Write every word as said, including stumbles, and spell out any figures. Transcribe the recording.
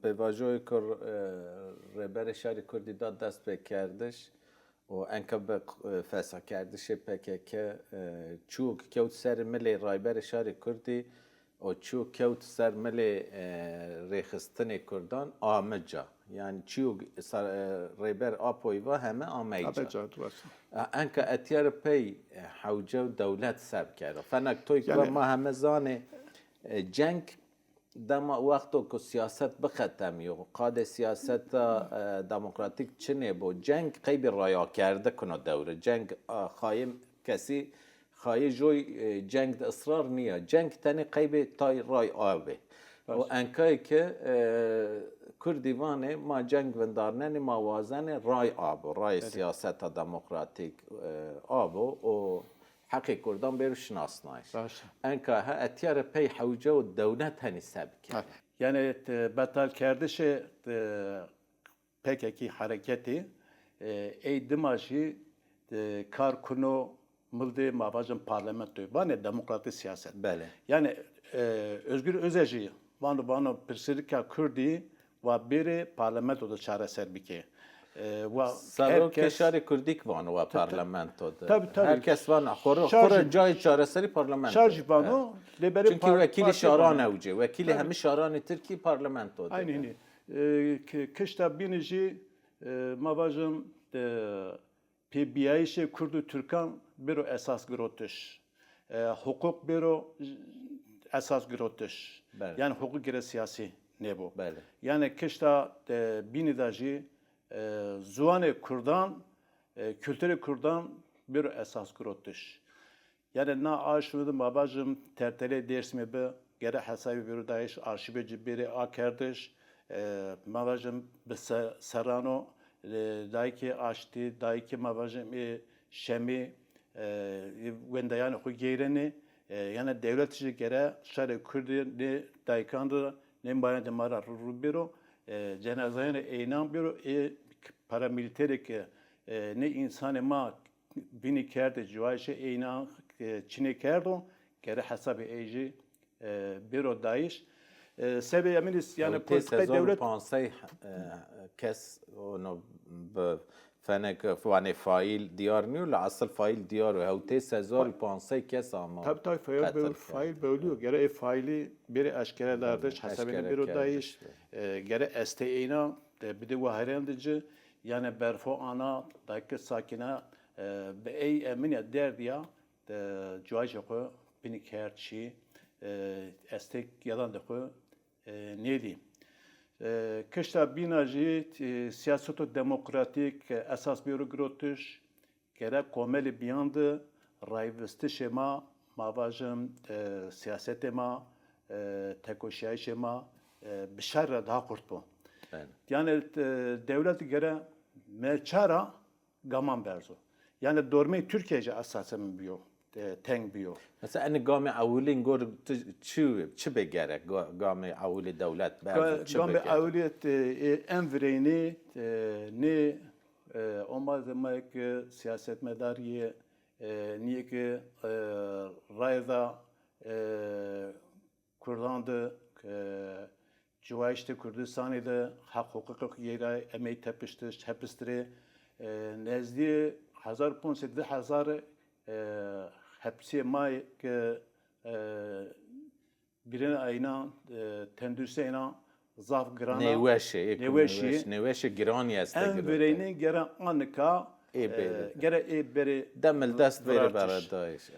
Pêvajoyê ku, e, Rêberê Şarê Kurdî da dest pê kerdiş û enka bi, e, fesakerdişê P K K, e, çûk kewt ser milê Rayberê Şarê Kurdî û çûk kewt ser milê, e, rêxistinê Kurdan ame ca. Yanî çîyo sar-, e, Rêber Apoyî va heme amey ca. Amey ca, rast. E, enka etîya ra pey, e, hewce û dewlet se bikero. Fenek toy ku ma heme zanê, e, ceng dema wexto ku sîyaset bixetemîyo, qadê sîyaseta, e, demokratîk çinê bo, ceng qeybê rayakerde kuno dewre. Ceng, a, xayê kesî, xayê joy, e, ceng de israr nîya. Ceng tenê qeybê tay ray abê. Û enkayê ke, e, Kurdî vanê, ma ceng vindarnenê, ma wazenê ray abo, rayê sîyaseta demokratîk, e, abo û heqê Kurdan bêro şinasnayîş. Enka ha etîya ra pey hewce û dewlet henî se bikero. Yanî, e, betalkerdişê, e, P K K hereketî, e, ey dima jî, e, kar kuno mildê, ma vajin, parlamentoyê. Vanê demokratîk sîyaset. Belê. Yanî, e, Özgür Özel jî vano, vano pirsgirêka Kurdî wa bêrê parlamento de çareser bikê. E, wa Serokê Şarê Kurdî kî vano wa parlamento de. Tabî, tabî. Her kes vano, xo ra, xo ra cayê çareserî parlamento. Şar jî vano, lê berê. Çunkî wekîlî şaran ewcê, wekîlî hemî şaranê Tirkî parlamento de. Aynî hînî. E, ki-, kişta bînî jî, e, ma vajim, e, pêbîyayîşê Kurd û Tirkan bêro esas girotiş. E, huqûq bêro esas girotiş. Belê. Yanî huqûq gere sîyasî nêbo. Belê. Yanî kişta, e, bînî de jî, e, ziwanê Kurdan, e, kulturê Kurdan bêro esas girotiş. Yanî na aşmî de ma vajim tertelê Dêrsimî bi, gere hesabî bêro dayîş, arşîvê ci bêrê akerdiş, e, ma vajim bi se-, serran o, e, dayîkê aştî, dayîkê ma vajim ê şemî, e, ê wendeyanê xo geyrenê, e, yanî dewlet jî gere şarê Kurdî nê dayîkan de, nê mayan de ma ra rû, rû bêro, e, cenazayanê eynan bêro, ê paramîlîterê ke, e, nê însanê ma bînî kerdê, ciwayîşê eynan, e, çinê kerdo, gere hesabê ey jî, e, bêro dayîş. E, sebê emîn îs, yanî polîtîkayê dewlet. Hewtê sezor û pansey, e, kes, ono bi fenek vanê faîl dîyar nîyo, la esil faîl dîyar o. Hewtê sezor û pansey kes ama. Tabî, tabî, faîl bew-, faîl bewlî yo. Gere ê faîlî bêrê eşkere dardiş, hesabê nê bêro dayîş. E, gere estê eynan, e, bidê wahîrên de ci, yanî berfo ana, dayîkê sakîna, e, bi ey emîn ya, derd ya, e, ciwayîşê xo bînî kerd şî, e, estê yedan de xo, e, nêdî. E, kişta bîna jî, e, sîyaseto demokratîk, e, esas bêro girotiş, gere komelê bîyan de rayvistişê ma, ma vajim, e, sîyasetê ma, e, tekoşîyayîşê ma, e, bi şer ra daha kurt bo. Belê. Yanî, e, dewlet gere merça ra gaman berzo. Yanî dormeyê Tirkîye jî esasê mi bîyo, e, teng bîyo. Mesela enê gamê ewilî gor tu çi, çi bê gerek? Ga-, gamê ewilî dewlet berzo, çi bê gerek? Gamê ewilî, e, e, en virênî, e, nê, e, ombazê ma yê ke sîyasetmedarî yê, e, nîyê ke, e, raye da, e, Kurdan de, e, ciwayîştê Kurdistanî de heq huqûqê xo geyray, emey tepiştiş, hepistirê, e, nezdîyê hezar ponc sey, di hezar, e, hepisîyê ma yê ke, e, bîrên eynan, e, tenduristê eynan zaf giran a. Nêweşê, nêweşî. Nêweşê giranî estê. En virênî gere anika, e, gere ê bêrê. Demildest bêrê viratîş. Beredayîş.